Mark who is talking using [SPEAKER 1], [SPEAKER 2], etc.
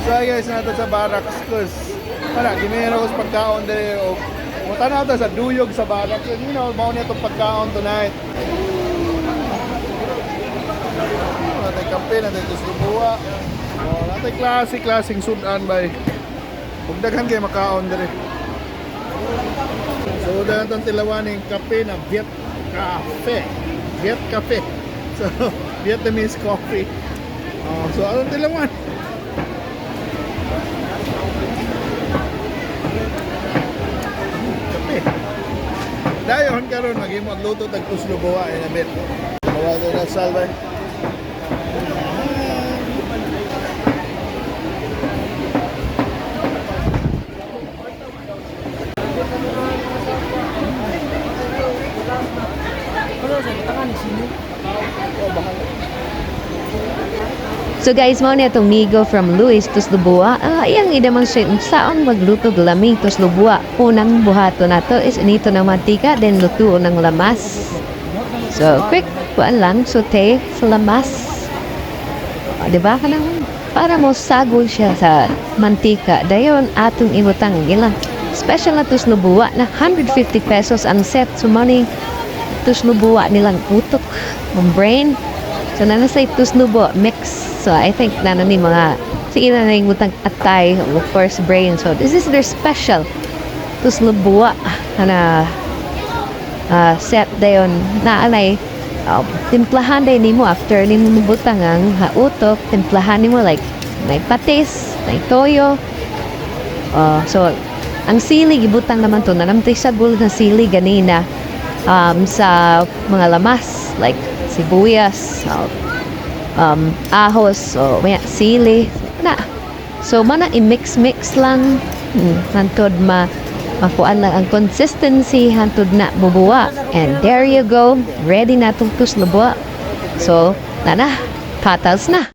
[SPEAKER 1] So hi guys, naa ta sa barracks cause wala, gimeron ko sa pagkaon diri o mutanaw ta sa duyog sa barracks and mao ni atong pagkaon tonight. Naa tay kape, naa tay tuslob buwa. Oh, naa tay klase klaseng sudan bay. Ug daghan kay makaon diri. So dahil itong tilawan yung kape na Viet Cafe. Viet Cafe. So, Vietnamese coffee. Oh, so anong tilawan? Kape. Dayon karon maghimo ang luto tag tuslob buwa in a bit. Wala na salve.
[SPEAKER 2] Ano sa tangan sino?
[SPEAKER 1] Oh, bahala.
[SPEAKER 3] So guys, mao ni atong migo from Luis Tuslob Buwa. Ah, iyang i-demonstrate saon magluto og laming tuslob buwa. Unang buhato nato is inito ng mantika, then luto ng lamas. So quick kuan lang, saute sa lamas. Ah, di ba kanang para mo sagol siya sa mantika. Dayon atong ibutang ilang special na tuslob buwa na 150 pesos ang set. So mao ni tuslob buwa nilang utok, ang brain. So naa na say tuslob buwa mix. So I think na ni mga sige na na yung butang atay, of course brain. So this is their special tuslob buwa na set. Dayon na anay timplahan day nimo after nimo mobutang ang utok, timplahan nimo like may patis, may toyo. So ang sili gibutang naman to na namtay sagol na sili ganina sa mga lamas like sibuyas, ahos, so maya sili na. So mana i-mix-mix lang hantod ma makuan lang ang consistency hantod na bubuwa. And there you go, ready na itong tuslob buwa. So, na na, patals na.